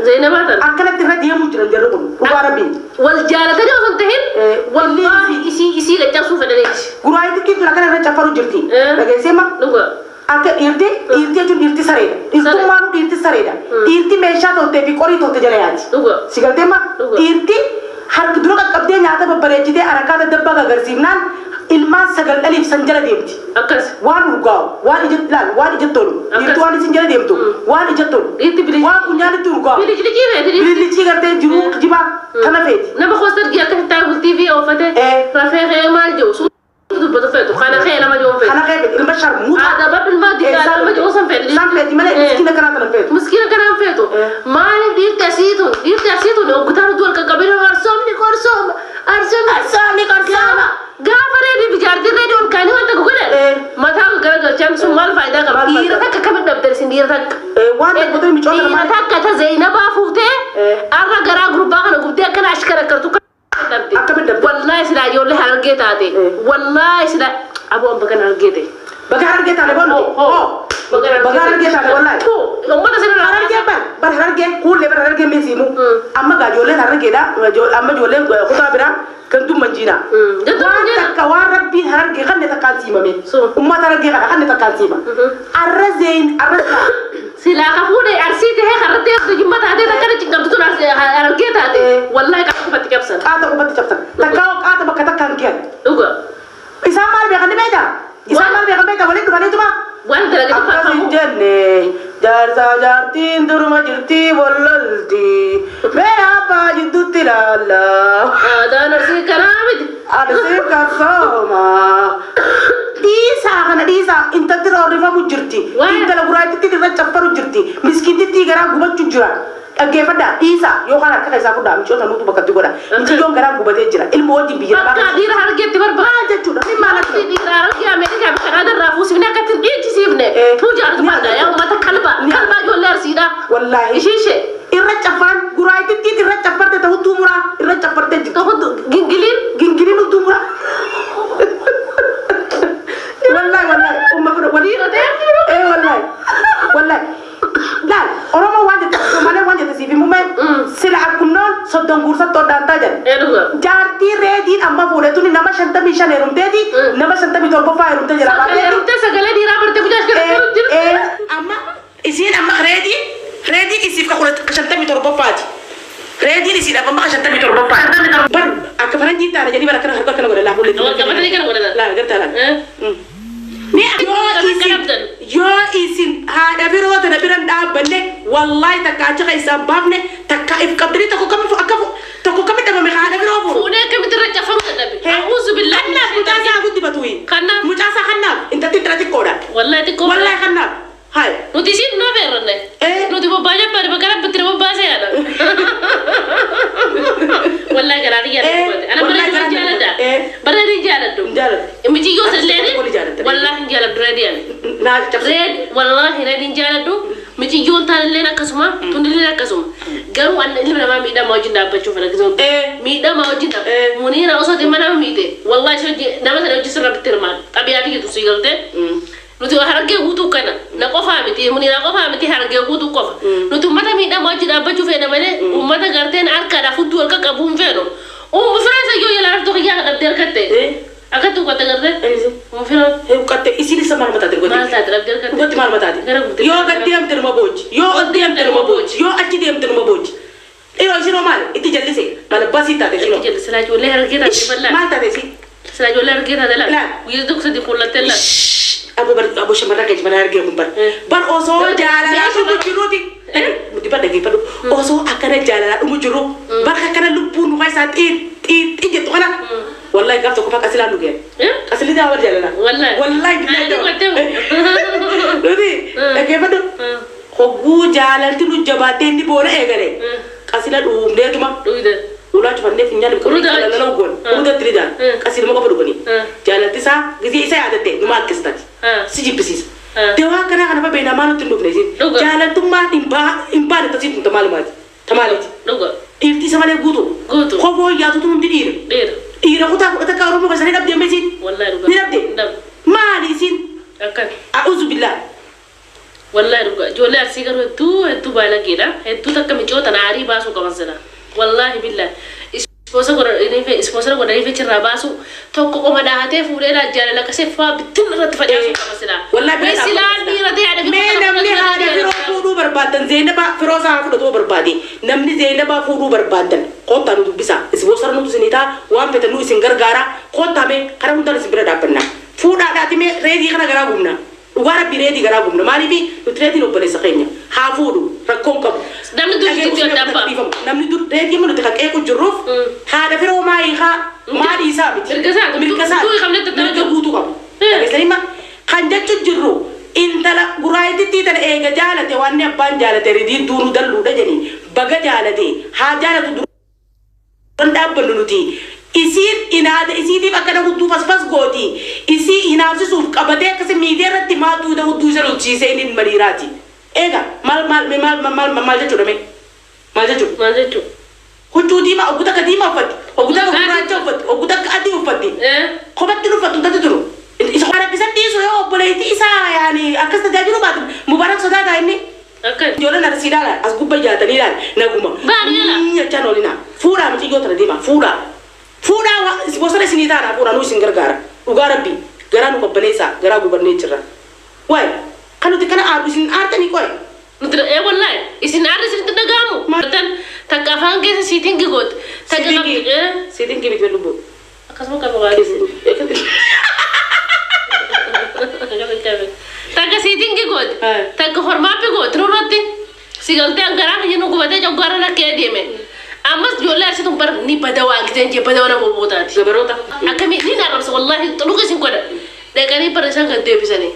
Zeenabaa tana. Akkanatti irra deemuu jiran jarri kun dhugaa rabbii. Wal jaalatanii osoo hin tahin Eh, wallaahi isii isii caccabsuu fedhaniiti. Guraayittiin tun akkana irra caffaru jirti. Eh. Dhageessee ma? Dhuga. Akka dhiirti dhiirti jechuun dhiirti sareedha. Dhiirtummaanuu dhiirti sareedha. Dhiirti meeshaa toltee fi qorii tolte jala yaati. Dhuga. Si galtee ma? Dhuga. Dhiirti harka dura qaqqabdee nyaata babbareechitee harkaa daddabaa agarsiifnaan ilmaan sagal dhaliif san jala deemti. Akkas. Waan urgaa'u, waan ija laal, waan ija tolu. Akkas. Dhiirti waan isin jala deemtu, waan ija tolu. Dhiirti bilis- Waan funyaanitti urgaa'u. Biliclicii feeti dhiirti. Biliclicii gartee jiruu kijibaa tana feeti. Nama koostar gii akka hittaa bultii fi oofate Eh. rafee kee maal jiru sun dubbatu feetu kana kee nama jiru feetu. Kana kee feeti ilma sharmuuxa. Aadaa badhulmaa digaa nama jiru san feeti. San feeti malee Eh. miskiina kanaa tana feetu. Miskiina kanaan feetu. Eh. Maaliif dhiirti asii tun dhiirti asii tun oggutaan utuu wal qaqqabin arsoomni qorsooma arsoomni Arsoomni qorsooma. Gaafa reedii fi jaartiin reedii ol kaanii wanta godhan Eh. mataa garagalchaan sun maal faayidaa qaba? Maal Dhiira faayidaa? takka akkamitti dhabdan isin dhiira takka? Eh, waan tokko ta'e micoota Dhiira namaa. takka ta Zeenabaa fuutee Eh. arra garaa gurbaa kana gubdee akkana ashkarakkartu dhabde. Akkamitti dhabde? Wallaahi silaa ijoollee harargee taate. Eh. Wallaahi silaa aboo amma kana harargee ta'e. Baga harargee taate boonti. Hoo. Baga harargee taate wallaahi. Uummata sirraa Harargee bar bar harargee kuullee bar harargee meesiimu. Mm. Amma gaa ijoolleen harargeedha. Amma ijoolleen kutaa biraa ganduu manjiina. Mm. Ganduu Waan manjiina. takka waan rabbiin harargee kanne takkaan siimame. So. Uummata harargee kana kanne takkaan siima. Arra zeyn arra silaa. Silaa ka fuudhe arsii tahee karratti eegdu jimma taatee takkana cinqamtu tun harargee taate. Eh. Wallaahi qaama qubatti cabsan. Qaata qubatti cabsan. Takkaa qaata bakka takkaan kiyan. Dhuga. Isaan maal beekan ni beektaa? Isaan maal beekan beektaa waliin dhufaniituma. Waan dalaganii Akkas hin faarfamu. jenne jaarsaa jaartiin duruma jirti wallolti. Mee abbaa jidduutti ilaalla. Aadaan arsii kanaa miti. Arsii qabsooma. Dhiisaa kana dhiisaa intalti roorrifamu jirti. Waan- Intala guraattitti irra caffaru jirti. Miskiintittii garaa gubachuu jira. Dhaggeeffadhaa dhiisaa yookaan harka keessaa fudhaa micoota nuutu bakkatti godha. Miciyyoon garaa gubatee jira. Ilma wajjin biyya Bakka dhiira harargeetti barbaada. Maal jechuudha? Ni maal Dhiirri dhiira harargee Ameerikaa fi Kanaadaa irraa fuusifnee akka ittiin dhiichisiifne. Eh. Tuu jaartu barbaada. Yaa uummata kalbaa. Ni- Kalbaa ijoollee arsiidha. Wallaahi. Ishii ishee. Irra caffaran guraatittiin irra caffarte ta'utu muraa irra caffartee jirti. Tokko gingiliin. Gingiliin utuu muraa. Wallaahi wallaahi umma fudha wallaahi. Dhiira ta'e. Eh wallaahi wallaahi. Laal Oromoo waan jette Somaalee waan jette siif himume sila akkumnoon soddon guursatti oddaantaa jedhe. Ee dhuga. Jaartii reediin amma fuudhe tuni nama 55 heerumteeti nama 57ffaa heerumtee jira. Sagalee heerumtee sagalee dhiiraa bartee guyyaa Eh, ashkara jirti. eh, amma isiin amma reediin reediin isiif ka 57ffaati. Reediin isiidhaaf amma ka 57ffaati. Bar akka faranjiin taane jedhanii bara akkana harka akkana godhan laa fuullee. Wal qabatanii kana godhatan. Laa gartaa laa. Eh. Ni yoo isin qabdan. yoo isin haadha biroo tana biran dhaabbanne wallaahi takka achi keessaa hin baafne takka if qabdanii tokko kami akka tokko kami dhabame haadha biroo fuudhu. Fuudhee akkamitti irra caffamu dadhabe. A'uuzu billaahi. Kannaaf mucaa isaa guddifatu. Kannaaf. Mucaa isaa kannaaf intalti intala xiqqoodha. Wallaahi xiqqoo. Wallaahi kannaaf. Hai. Nuti isiin nu affeerranne. Eh. Nuti bobbaa jabbaadha bakka rabbitti na bobbaasee yaada. Wallaahi garaa kiyya Eh, dubbate. Ana wallaahi bara garaa hin jaaladha. Eh. Bara hin jaaladhu. Hin jaaladhu. Mitiyyoo Ati salleen tokko ni jaalatta. wallaahi hin jaaladhu reedii ani. Naa cabsa. Reed wallaahi reed hin jaaladhu. Mitiyyoon taanilleen akkasuma tunilleen akkasuma. Garuu an ilmi namaa miidhamaa wajjin dhaabbachuu fedha gizoon. Eh. Miidhamaa wajjin dhaabbachuu. Eh. Muniira osoo dhimma nama miite wallaahi ishee wajjin nama sana wajjin sirra bitti hirmaata. Xabiyaa kiyya sii galtee. Nuti harargee guutuu kana na qofaa miti muniira qofaa miti harargee guutuu qofa. Nuti uummata miidhamaa wajjin dhaabbachuu feena malee uummata garteen harkaadhaaf hudduu harka qabuu hin feenu. Uumma fireensa iyyuu yaalaa raftuu kiyyaa dhabdee harkatte. Eh. Akkatti uffata gartee. Eenyu? Uumma fireen Huqqatte isiin isa maal mataate maal godhi. taate dhabdee harkatte. Dhugatti maal mataate? Gara guddee. Yoo gad deemte numa booji. Yoo ol deemte numa booji. Yoo achi deemte numa booji. Yeroo isinoo maal itti jallise maal basii taate isinoo. Itti jallise silaa ijoollee harargee taate bal'aa. Maal taate isin? Silaa ijoollee harargee taate laal. Laal. Guyyaa tokko sadi fuullattee laal. Abo bar abo shamarran keenya mana argee kun bar. Eh. Bar osoo jaalalaa Meeshaa dhumu bara- jiruuti. Nuti bar dhaggeeffadhu. Osoo akkana jaalalaa dhumu jiru. Bakka akkana lubbuun nu keessaa xiit xiit xiit jettu kana. Wallahi gaaf tokko faa qasilaan nu ga'e. Eh? Qasilli daa bar jaalalaa. Wallahi. Wallahi Ani billahi. gottee. Nuti dhaggeeffadhu. Hogguu jaalalti nu jabaattee inni boona eegale. Qasila dhuumneetuma. Dhugde. Ulaa cufannee funyaan Uruda qalala goon. Urudatti ni jaan. Qasiluma qofa dhuganii. Jaalalti isaa gisee isa yaadatte numa akkistati. Si jibbisiisa. Dawaa akkanaa kana fa beeknaa maal nutti hin dhufne isin. Dhuga. Jaalaltummaan hin baane tasiif kun tamaalimaati. Tamaaliiti. Dhuga. Dhiirti isa malee guutu. Guutu. Kofoo yaatutu hundi dhiira. Dhiira. Dhiira kutaa kudha takka Oromoo keessanii dhabde amma isin. Wallahi dhuga. Ni dhabde. Dhabde. Maali isin? Akkan. A'uuzu billaa. Wallahi dhugaa ijoollee Arsii garuu hedduu hedduu baalageedha. Hedduu takka micoota tana aarii baasuu qaban sila. Wallahi billahi. Ispoonsara godhanii achirraa baasuu tokko qoma dhahatee fuudhee laa jaalala akkasii faa bittin irratti facaasuu qaba sila. Wallahi bira Mee silaan dhaabbata. dhiira ta'e haadha Mee firoo namni kana haadha fudhatu firoo fuudhuu barbaadan, Zeenabaa firoo isaa fudhatuu barbaade, namni Zeenabaa fuudhuu barbaadan koottaa nu dubbisaa. Ispoonsara nutu isinii ta'a, waan fetan nu isin gargaara. Koottaa mee karaa hundaan isin bira dhaabbanna. Fuudhaadhaati mee Reedii kana garaa gubna. Dhugaa Rabbii, Reedii garaa gubna. Maaliif? Nuti Reediin obboleessa keenya haa fuudhu, rakkoon qabu. Namni dur jiru addaan ba'a. Namni dur Reedii amma nuti kan qeequ jirruuf haadha firoo maa hiikaa maa dhiisaa miti. Mirga isaati. Mirga isaati. Du'i qabnetti addaan Mirga guutuu qabu. Dhageessanii ma kan jechu jirru, intala guraayitittii tana eega jaalate, wanni abbaan jaalate ridiin duunuu dalluudha jedhanii baga jaalate, haa jaalatu, duran dhaabbannu. Nuti isiin inaada isiitiif akkana hudduu fasfas gooti, isii hinaafsisuuf qabatee akkasi miidiyaa irratti maatuu hudduu isa lolchiisee inni ilma dhiiraati. Eega maal maal maal maal maal jechuudha mee? Maal jechuudha? Maal jechuudha? Huccuu diimaa oggu takka diimaa uffatti, oggu takka gurraacha uffatti, oggu takka adii uffatti. Kophatti uffatu hundatti turu. Isa isa dhiisu yoo obboleettii isaa yaani akkas tajaajilu baatu Mubaarak sodaataa inni. Akkan. Ijoolleen Arsiidhaan as gubba jaatanii ilaal naguma. Baaduu jala. Jechaan oolinaa. Fuudhaa, mucayyoo tana deemaa fuudhaa. Fuudhaa, bosona isinii taanaa, fuudhaa, nu isin gargaara. Dhugaa Rabbii garaa nu qabbaneessaa, garaa gubannee jirra. Waay kan nuti kana aarru isin aartanii qoye. Nuti wallahi isin aarri isinitti dhaga'amu. Takka afaan keessa siitingi goote. Takka Siitingii. Siitingii miti, lubbu. Akkasuma qaba waan. Takka siitingi goote. Takka hormaappi goote nurratti. Si galtee hangaraa kiyya nu gubatee coggaarra rakkee deeme. Ammas ijoollee Arsiituun bar ni badawaa giseen jee badawaa nama bootaati. Gabaroota. Akkamii ni naarrabsa, wallahi xuluqa isin godha. Dhaqanii bara isaan kan deebisanii.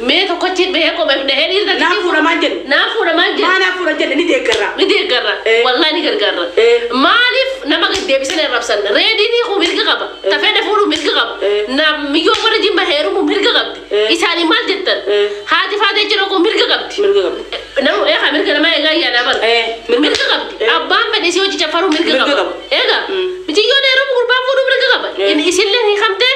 Mee tokkochi bahee qomeef dhahee dhiirta. Naaf fuudhamaan jedhu. Naaf fuudhamaan jedhu. Maa naaf fuudhan jedhe, ni deeggarra. Ni deeggarra. Wallahi ni gargaarra. Maaliif nama gad deebisan arrabsan? Reediin hiikuu mirga qaba. Tafee fuudhuu mirga qaba. Naaf miyyoo warra Jimma heerumuu mirga qabdi. Isaanii maal jettan? Haati faatee jedhu kun mirga qabdi. Mirga qabdi. Nama eegaa mirga namaa eegaa ayyaanaa bara. Mirga qabdi. Abbaan fedhe isii hojii caffaruu mirga Mirga qaba. qaba. Eegaa miciyyoon heerumu gurbaan fuudhuu mirga qaba. Inni isillee hiikamtee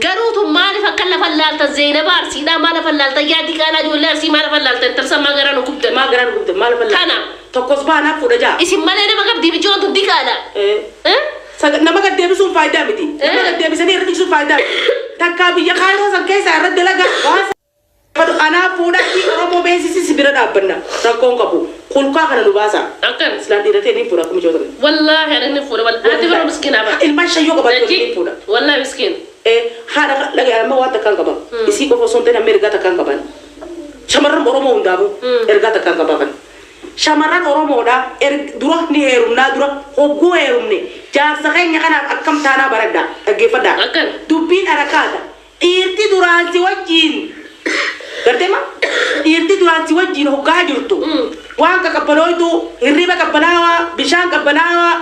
garuutu maaliif akka lafa laaltan? Zeenaba Arsiidhaa maa lafa laaltan? Yaa diqaalaa ijoollee Arsii maa lafa laaltan? Tarsammaa garaa nu gubdan. Maa garaa nu gubdan? Maal lafa Kana. Tokkos baa naaf fuudha jaa. Isin malee nama qabdii miciyyoon tun diqaala. Eh? Nama gad deebisuun faayidaa miti. Nama gad deebisanii irra tiksuun faayidaa miti. Takkaa biyya Kaayiroo san keessa irra dalagaa waan anaa fuudhatti Oromoo beeksisi si bira dhaabbanna. Rakkoon qabu. Kulkaa kana nu baasa. Akkan. Islaan dhiiratee ni fuudha akkuma ijoollee. Wallaahi ani ni fuudha. Wallaahi haati biroo miskiinaa bara. Ilmaan shayyoo qabaachuu ni fuudha. Wallaahi miskiin. Haadha dhaga'a, amma waan takkaan qaban. Isii qofa osoo hin ta'in amma ergaa takkaan qaban. Shamarran Oromoo hundaafuu ergaa takkaan qabaa kan. Shamarran Oromoodha dura ni heerumnaa, dura hogguu heerumne jaarsa keenya kanaaf akkam taanaa baradhaa, dhaggeeffadhaa. Akkan. Dubbiin arakaata. Dhiirti duraan si wajjiin gartee ma dhiirti duraan si wajjiin hoggaa jirtu waan qaqqabbanooytu, hirriba qabbanaawaa, bishaan qabbanaawaa,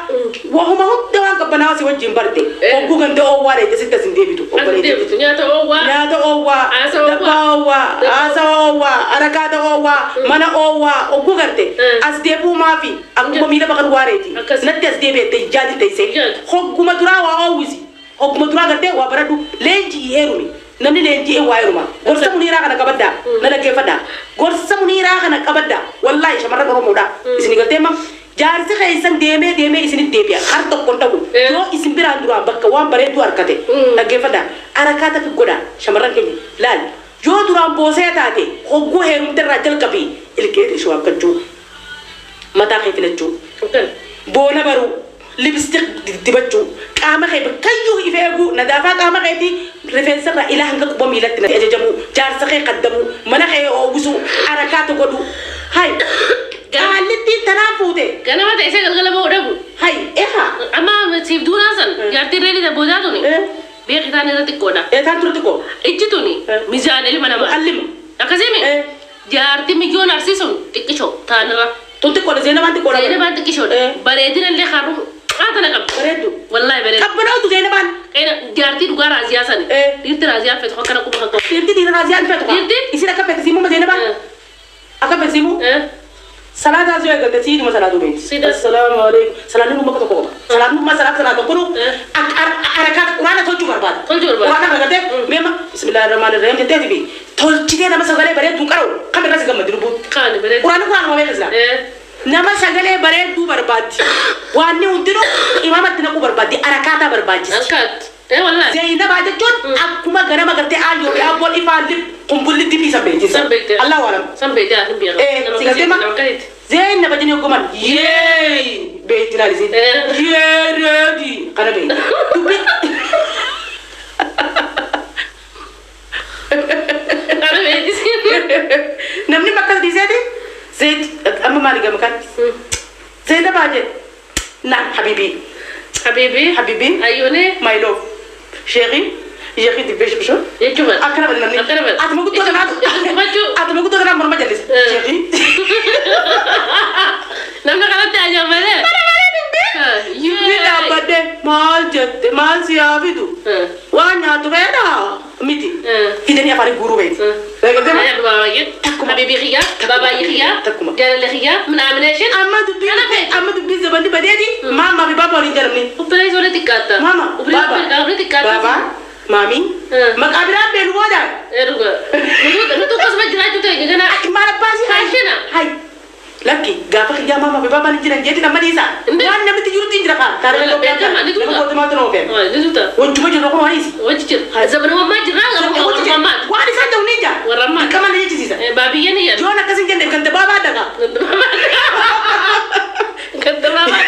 wahuma hunda waan qabbanaawaa si wajjiin barte, hogguu ganda oowwaa dheette sitti as hin deebitu. As deebitu nyaata oowwaa. Nyaata oowwaa, Haasa oowwaa. dabbaa oowwaa, haasawa oowwaa, arakaata oowwaa, mana oowwaa hogguu garte as deebi'uu maafi akkuma miila baqan waareeti Akkas. Natti as deebi'ette ijjaati teessee Ijjaati. Hogguma duraa waa oowwisi, hogguma duraa gartee waa baradhu, leenjii heerumi. Namni leenji'ee waa heeruma. Gorsa Muniiraa kana qabaddaa, na dhaggeeffadhaa, gorsa Muniiraa kana qabaddaa. Wallaahi shamarran Oromoodha, isin galtee ma jaarsi keessan deemee deemee isinit deebi'a, har tokkon dhabu yoo isin biraan duraan bakka waan bareedduu harkate. Dhaggeeffadhaa, arakaata fi godhaa. Shamarran keenya laal, yoo duraan boosee taate, hogguu heerumte irraa jalqabii ilkee ishoo akkachuu, mataa kee filachuu, Akkan. Boona baruu, lipstick dibachuu, qaama kee bakkayyuu ife eeguu, nadaafaa qaama keetii rifeensa irraa ilaa hanga quba miilatti ajajamuu, jaarsa kee kaddamuu, mana kee oowwisuu, arakaata godhuu. Hay, qaallittiin tanaan fuute. Ganama ta'e galgala ba'uu dhabu. Hay, eha. Amma siif duunaa san jaartiin reedii boodaa tuni. Beeki taan irra xiqqoodha. Taan ture xiqqoo. Ijji tuni mizaan ilma namaa. Mu'allima. Akkasimi jaartii miyyoon Arsii sun xiqqishoo taanirra. Tun xiqqoodha, Zeenabaan xiqqoodha. Zeenabaan xiqqishoodha. Bareedina illee haruu qaatana qabdi. Bareeddu. Wallaahi bareedu. Qabbanootu Zeenabaan. Qeena jaartii dhugaa Raaziyaa sani. Dhiirti Raaziyaa feetu akkana quba kan qabu. Dhiirti dhiira Raaziyaan feetu kaa. Dhiirti? Isin akka feete siimuma Zeenabaan. Akka feete siimu. Salaataa si eegalte siiduma salaatuu beekti. Siida. Assalaamu alaikum. Salaanni dhuma tokko qofa. Salaanni dhuma salaata salaata tokko akka harakaata quraana tolchuu barbaada. Tolchuu barbaada. Quraana kana gartee meema bismillahir rahmanir rahim jetteeti fi Tolchitee nama sagalee bareedduu qara'u kam irra si gammadi lubbuun. Kaani bareedu. Quraanni quraanuma beeka silaa. Nama sagalee bareedduu barbaaddi. Waanni hundinuu imaamatti naquu barbaaddi. Arakaataa barbaachisi. Harkaatti. Wallahi. Zainabaa jechuun akkuma ganama gartee aayyoo fi abboon ifaan lib kumbulli dibii san beekti. San beekte. Allahu alam. San beekte hin beeku. Si galtee ma? Nama akkasitti. Zainaba jennee hoggoman yeey beekti laal isiin. Yee reedi kana beekti. Dubbi Kana beekti. Namni bakka dhiiseeti Zaid amma maali gama kan? Zainabaa jedhe. Naan habibii. Habibi. Habibi. Ayyuuni. My love. Sheekhi. Sheekhi dibbee shibshoo. Jechuudha. Akkana bada namni. Akkana bada. Atuma guddoo kanaatu. Dubbachuu. Atuma guddoo kanaan morma jallisa. Sheekhi. Namni kanatti ajaa'ibalee. Dubbii dhaabbadde maal jette maal si haa fidu. Waan nyaatu fedhaa miti. Fidanii afaan guuruu beeti. Takkuma. Habibi xiyyaa, babaayyi xiyyaa, Takkuma. jaalalli xiyyaa, minaamination. Amma dubbii amma dubbii zabanni badeeti maama fi baaba waliin jedhamni. Obboleessi walitti xiqqaatta. Maama baaba Walitti xiqqaatta. baaba maamii maqaa biraan beelu boodaan. Dhuga. Nutu akkasuma jiraachuu ta'e ganaa. Maal abbaasii Faashina. Hai. Lakki gaafa kiyyaa maama fi baabaan hin jiran jeeti nama dhiisa. Hindi. Waan namitti jirutti hin jira kaa. Taarikii Beekama, ni Itoophiyaa tuuta. nama gootumaatu nama fe'e. Ni tuuta. Wajjuma jiru kun waan dhiisi. Wajji jira. Zamanummaa jirraa Wajji warra ammaati. Waan isaan ta'u ni jira. Warra ammaati. Dirqama na jechisiisa. Baabiyya ni yaadu. Yoon akkas hin jenneef kan baabaa daga. Kan baabaa.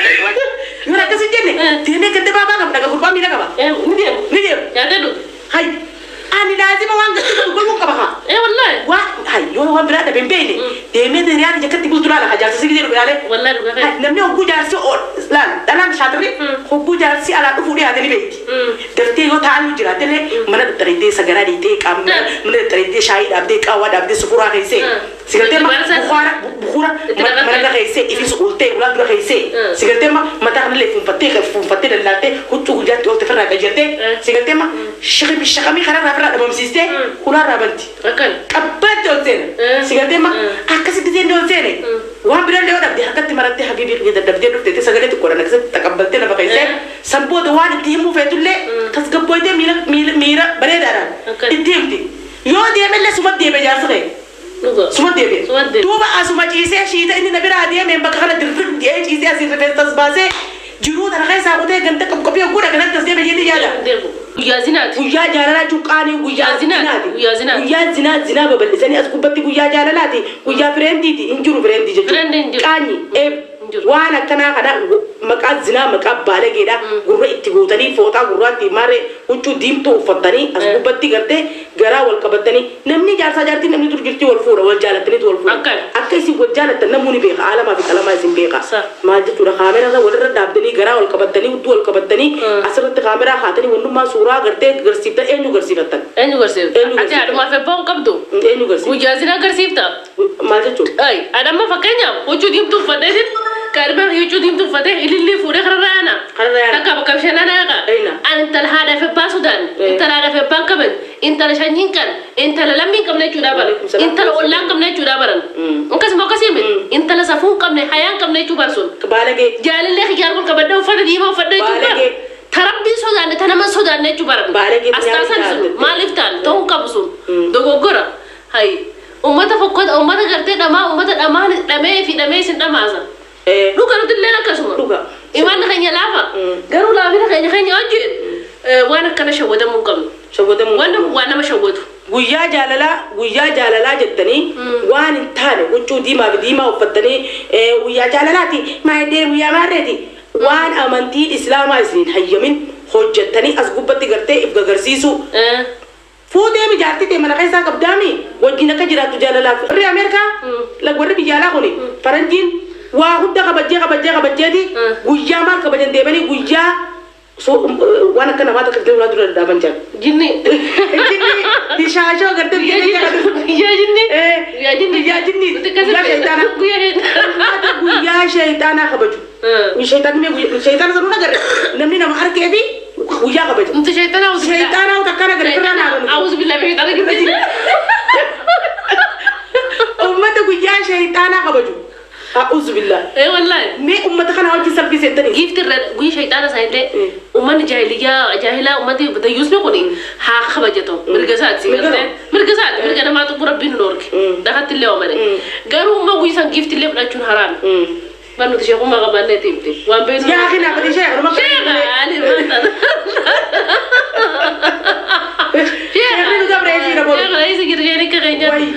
Yoon akkas hin jenne deemee ganda baabaa qaba daga gurbaa miila qaba. Ni deemu. Ni deemu. Yaada dhugu. Hai. Ani laazima waan gadi gurguruu qaba kaa. Wallahi. Waan hai yoo waan biraa dhabe hin beekne deemee hiriyaan jakkatti bultu laala jaarsa si gisee dhufe laalee. Wallahi dhuga Hai, namni hogguu jaarsi laal dhalaan shaatirri hogguu jaarsi alaa dhufuu dhiyaate ni beekti. Daftee yoo taa'an jiraate illee mana xaxxareettee sagaraa dhiitee qaama mana xaxxareettee shaayii dhaabdee qaawwaa dhaabdee sufuraa keessee si galtee ma bukaara bukuura mana irra keessee ifis ultee ulaa dura keessee si galtee ma mataa kanallee fuunfattee fuunfattee dallaaltee huccuu guyyaatti oolte firraa qajeeltee si galtee ma shaqami shaqamii kanarraa firraa dhabamsiistee ulaa irraa banti. Akkan. Qabbaatti ol seena. Si galtee ma akkasitti seenne ol seene. Waan biraan yoo dhabde harkatti marattee habiibii kiyya dadhabdee dhuftee sagalee xiqqoodhaan akkasitti taqabbaltee lafa keessee san booda waan itti himuu feetullee tasgabboytee miira miira miira bareedaadhaan Akkan. itti himti. Yoo deemellee suma deeme jaarsa ta'e. Dhuga. Suma deeme. Suma deeme. Duuba asuma ciisee shiita inni na biraa deemeen bakka kana dirriq jedhee ciisee asii rifeensa as baasee jiruu tana keessaa kutee ganda qophii hogguu kanatti as deeme jedhee yaada. Deemu. Guyyaa zinaati. Guyyaa jaalalaa cuqqaanii guyyaa Zinaati. zinaati. Guyyaa zinaati. Guyyaa zinaa zinaa babal'isanii as gubbatti guyyaa jaalalaati. Guyyaa fireendiiti. Hin jiru fireendi jechuudha. Fireendi hin jiru. Qaanyi eeb Hin jiru. waan akkanaa kana maqaa zinaa maqaa baalageedha. Gurra itti guutanii fooxaa gurraatti maarree huccuu diimtuu uffatanii as gubbatti gartee garaa wal qabatanii namni jaarsaa jaartii namni dur jirtii wal fuudha wal jaalattaniitu wal fuudha. Akkana. Akka isin wal jaalattan namuu ni beeka aalamaa fi qalamaa isin beeka. Sa. Maal jechuudha kaameraa irra walirra dhaabdanii garaa wal qabatanii hudduu wal qabatanii asirratti kaameraa haatanii wannummaa suuraa gartee garsiiftan eenyu garsiifattan? Eenyu garsiifta? Eenyu Ati garsiifta? haadhumaaf ebbaa hin qabdu. Eenyu garsiifta? Guyyaa zinaa garsiifta. Maal jechuudha? Ay, adamma fakkeenyaaf huccuu diimtuu uffadheetiin kaadhima huccuu diimtuu uffatee ilillii fuudhee kararraa yaana. Kararraa yaana. Takka bakka bashannanaa yaqa. Eina. Ani intala haadha fi abbaa sodaan, intala haadha fi abbaa hin qaban, intala sanyii hin qabne, intala lammii hin qabne jechuudha baran. Waalaikum salaam. Intala ollaa hin qabne jechuudha baran. Akkasuma akkasii miti. Intala safuu hin qabne, hayaa hin qabne jechuu barsuun. Baalagee. Jaalallee xiyyaar kun qabadde uffata diimaa uffadhe jechuu Baalagee. baran. Tarabbii sodaanne ta nama sodaanne jechuu baran. Baalagee Astaasan sun nyaata. maaliif ta'an ta'uu qabu sun dogoggora. Hayi ummata fokkota ummata gartee dhamaa ummata dhamaa dhamee fi dhamee isin dhamaasa. Dhuga nuti illee akkasuma. Dhuga. Imaan keenya laafa. Garuu laafina keenya keenya wajjin waan akkana shawwadamuu hin qabnu. Shawwadamuu. Waan waan nama shawwatu. Guyyaa jaalalaa guyyaa jaalalaa jettanii waan hin taane huccuu diimaa fi diimaa uffattanii guyyaa jaalalaati maayidee guyyaa maarreeti waan amantiin islaamaa isiniin hayyamin hojjettanii as gubbatti gartee if gagarsiisu. Fuutee mi jaartii ta'e mana keessaa qabdaami wajjin akka jiraattu jaalalaaf. Warri Ameerikaa warri biyya alaa kuni faranjiin waa hunda kabajjee kabajjee kabajjeeti guyyaa maal kabajan deemanii guyyaa waan akka namaa takka dura dura dhaaban jira. Jinni. Jinni bishaashoo gartee biyya keenya kan Guyyaa jinni. Guyyaa jinni. Guyyaa jinni. Nuti akkasitti- Guyyaa shayitaanaa. Guyyaa shayitaanaa. Guyyaa shayitaanaa kabaju. Shayitaanni mee guyyaa shayitaana sanuu agarre namni nama harkee fi guyyaa kabaju. Nuti shayitaanaa Shayitaanaa takkaan agarre firraa naannoo. Auzu billahi min shayitaani rajiim. Uummata guyyaa shayitaanaa kabaju. A'uuzu billahi. Wallahi. Mee uummata kana wajjin salphii seentanii. Giifti irra guyyaa shayxaana sanillee uummanni jaahiliyyaa jaahilaa uummati dayyuusni kun haa kabajatu mirga isaati si Mirga gartee mirga isaati mirga namaa tuquu rabbiin nu dhorke dhakatti illee oomane garuu umma guyyaa san giifti illee fudhachuun haraami. Bar nuti sheekummaa qabaannee himte waan beeknu. Yaa akhi naa fedhi sheekh numa Sheekha ali maal Sheekhni nu dabre isiidha boru. Sheekha isa jiru sheekni akka keenyaatti. Wayi.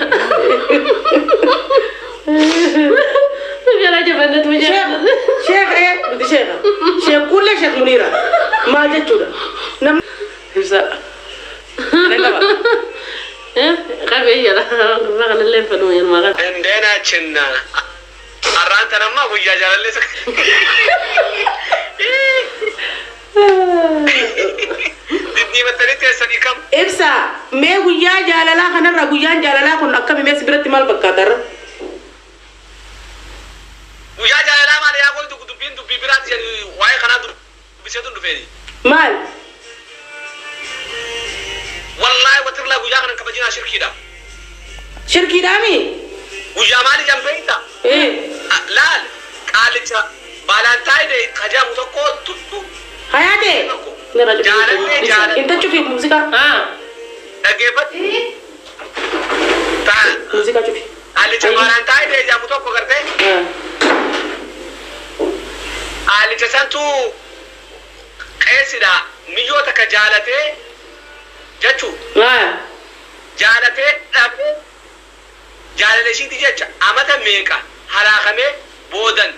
Garaa jabannatu Sheekh sheekh ee nuti sheekha. Sheekh kuullee sheekh Muniira. Maal jechuudha? Namni ibsa. Ne qaba. Qabee jala. Gurbaa kanallee hin fedhu ilmaa kana. እንዴናችን arraan tanammaa guyyaa jaalallee diddiimattanii teessanii kam Ibsa mee guyyaa jaalalaa kanarraa guyyaan jaalalaa kun akkami mee si biratti maal fakkaata irra? Guyyaa jaalalaa maal yaa qoytu dubbiin dubbii biraati jedhu waa'ee kanaa dubbiseetu dhufeeni. Maal? Wallaahi watirlaa guyyaa kanan kabajinaa shirkiidha. Shirkiidhaami? Guyyaa maali jambeeyta? Ee. Laal qaalicha Valentine kajamu tokko tuttu Hayaate. tokko Nirra cufi. jaalallee jaalala Inta cufi muuziqaa. Ah. dhaggeeffadhu. Ta- Muuziqaa cufi. Qaalicha Valentine jedhamu tokko gartee qaalicha santu qeesidha miyyoo takka jaalatee jechuu jaalatee dhabee jaalala ishiiti jecha amata meeqa haraakamee boodan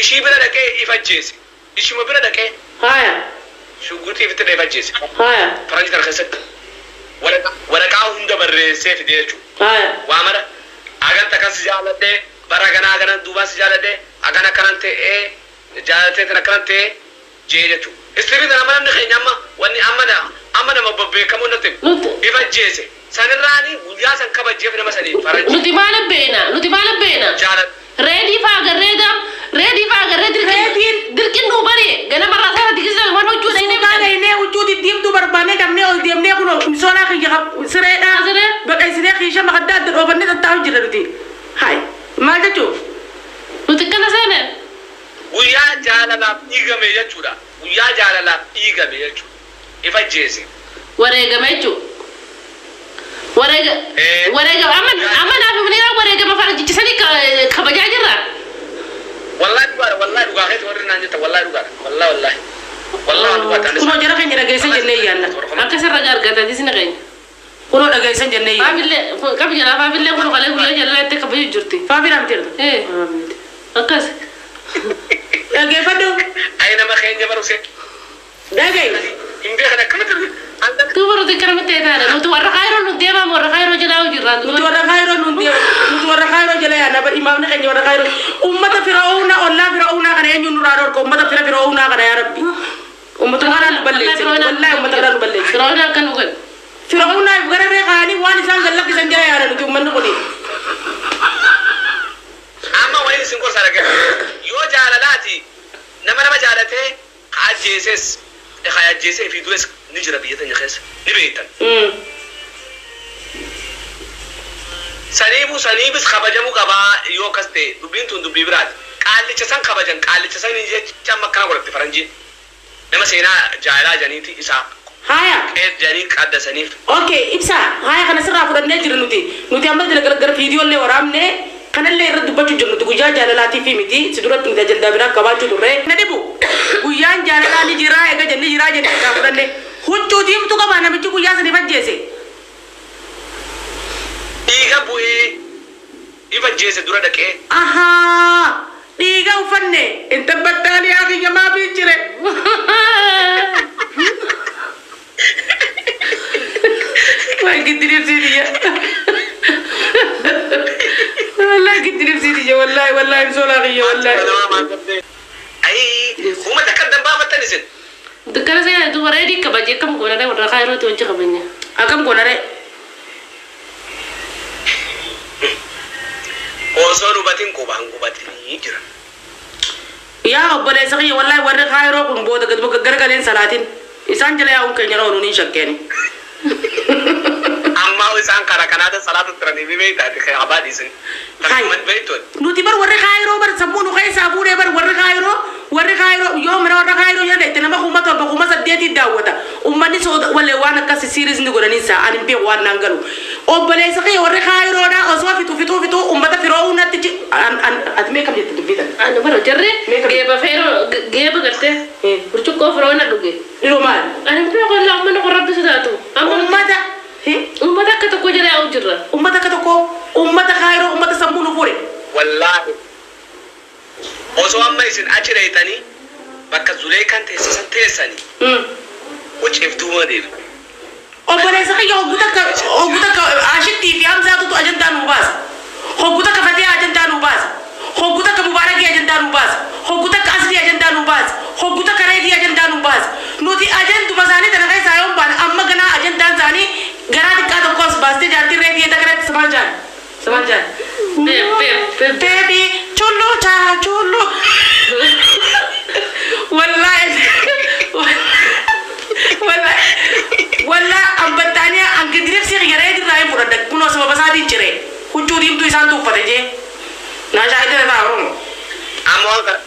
ishii bira dhaqee ifajjeese ishuma bira dhaqee Haya. shugguxii ifitti ifajjeese Haya. faranjii tana keessatti waraqaa hunda barreessee fide jechuudha. Haya. Waa mara hagan takkan si jaaladhee bara ganaa haganan duubaan si jaaladhee hagan akkanan ta'ee jaalatee tan akkanan ta'ee jee jechuudha. Istirii tana amma namni keenya amma wanni amma amma nama babbeekamoo natti Nuti ifajjeese sanirraani guyyaa san kabajjeef nama sanii faranjii nuti maal beena? Nuti maal beena? jaalladhe. Reedii faa agarreeda. Reedii faa agarree Reediin. dirqin nuu bari ganama irraa isaa digisa waan hojjuu dhayinee Suuqaa dhaynee huccuu diddiimtuu barbaannee dhabnee ol deemnee kun misoolaa kiyya sireedhaa Siree. baqaysinee kiisha makaddaa adda dhoofannee tattaa'u jira nuti. Hai. Maal jechuu? Nuti kana seene. Guyyaa jaalalaaf dhiigame jechuudha. Guyyaa jaalalaaf dhiigame jechuudha. Ifajjeese. Wareegame jechuudha. Wareega Eh. wareegama amma amma naaf himanii wareegama faranjichisanii kabajaa jirra. Wallahi dhugaadha wallahi dhugaa keessa warri naan jetta wallahi dhugaadha wallahi wallahi wallahi dhugaadha. Kunoo jara keenya dhageessan jennee yaanna. Akkasirra argatan isina keenya. Kunoo dhageessan jennee yaanna. Faafillee qabi jalaa faafillee kun kalee guyyaa jalaa itti kabajuu jirti. Faafii raamteertu. Eh. Akkas. Dhageeffadhu. Ayi nama keenya baruse Dhaga'i. hin beekan akkamitti Duuba nuti akkanumatti taane nuti warra kaayiroo nu deemamu warra kaayiroo jalaa jirra. Nuti warra kaayiroo nuun deemu. Nuti warra kaayiroo jala yaanna. Bar imaamni keenya warra kaayiroo. Uummata fir'auna ollaa fir'aunaa kana eenyuun nurraa dhorka? Uummata fira fir'aunaa kana yaa Rabbi. Uummata kanaa nu balleesse. Wallaahi uummata kanaa nu balleesse. Fir'auna akka nu godhe. Fir'aunaa gararree kaayanii waan isaan gad lakkisan jala yaana nuti uummanni kuni. Amma waliin isin gorsa dhaggeeffadhu. Yoo jaalalaati nama nama jaalatee ka ajjeeses ka ajjeesee fi du'es ni jira biyya teenya keessa ni beektan. Saniifuu saniifis kabajamuu qabaa yoo akkas ta'e dubbiin tun dubbii biraati. Qaallicha san kabajan qaallicha san jecha amma akkana godhatte faranjiin. Nama seenaa jaalalaa janiiti isaa Haya. qeet janii qaddasaniif. Okay, ibsa haya kana sirraa fudhannee jira nuti. Nuti amma jala gara viidiyoolee waraabne kanallee irratti dubbachuu jirru nuti guyyaa jaalalaatii fi miti si duratti nuti ajandaa biraa qabaachuu turre. Na dhibu guyyaan jaalalaa ni jiraa eega jennee jiraa jennee irraa fudhanne huccuu diimtuu qabaa namichi guyyaa saniif ajjeese. Dhiiga bu'ee ifajjeese dura dhaqee. Ahaa dhiiga uffanne inta battaaliyaa kiyya maafii jire. Waay giddiriibsiitiyya. Wallahi giddiriibsiitiyya wallahi wallahi misoolaa kiyya wallahi. Ayi uummata akka dambaafattan isin. Dukkana seene duuba reedii kabajee akkam goonaree warra kaayirootti wajji kabajne. Akkam goonaree? Osoo hubatin qubaan gubatanii jira. Yaa obboleessa kiyya wallahi warri kaayiroo kun booda gad garagaleen salaatiin isaan jala yaa'uun keenya ooluun hin shakkeeni. Amma isaan karaa kanaata salaata turanii ni beektaati abaa dhiisin. Hai. Takkuman beektu. Nuti bar warri kaayiroo bar sammuu nu keessaa fuudhee bar warri kaayiroo warri kaayiroo Wanni sooda wallee waan akkas serious ni godhanii isaa ani hin beeku waan naan galu. Obboleessa kiyya warri kaayiroodhaa osoo fixu fixuu fixuu ummata firoo natti ati mee kam jette dubbii tana? Ani bara jarri Meeqa? Geeba feeroo geeba gartee burcuqqoo firoo na dhuge. Dhiroo maal? Ani beeku Allah uummanni kun Rabbi sodaatu. Amma Ummata uummata akka tokko jala yaa'u jirra. Ummata akka tokko, ummata kaayiroo, ummata sammuu nu fuudhe. Wallaahi osoo amma isin achi dheeytanii bakka Zuleekaan teesse san teessanii waciif duuba deemu. Obboleessa kiyya, hoggu takka Ashittii fi Hamzaatutu ajandaa nuu baasa. Hoggu takka Fatihaa ajandaa nuu baasa. Hoggu takka Mubaarakii ajandaa nuu baasa. Hoggu takka Aslii ajandaa nuu baasa. Hoggu takka Reedii ajandaa nuu baasa. Nuti ajanduma isaanii tana keessaa yoon baane, amma ganaa ajandaan isaanii garaa xiqqaa tokko as baastee jaartiin Reedii takkanatti samal jaan. Samal jaan. Beeb beeb beeb. Baby, chullu chaa chullu. Wallahi, wallahi, wallahi, ambattaanii angidiribsi yeree irraa hin fudhadha. Kunoo sababa isaatiin cire. Huccuu diimtuu isaan tuuffate jee. Naa shaahidina ta'a Oromoo. Amma waan kana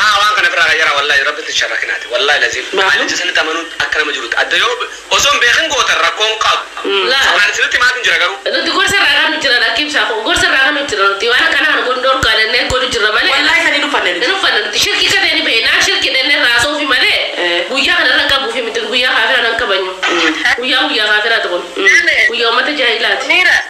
haa waan kana biraa jira, wallahi Rabbitti sharrakinaati, wallahi laziif. Ani isinitti amanuun akka nama jirutti adda yoo osoo hin beekin gootan rakkoon qabu. Laa. Ani isinitti maatiin jira garuu. Nuti gorsa irraa kan jira lakkiibsaa kun gorsa irraa kan jira, nuti waan akkanaa nu godhu dhorkaa jennee godhu jirra malee. Wallahi sanii dhuffanne nuti. Hin uffanne nuti shirkii kana.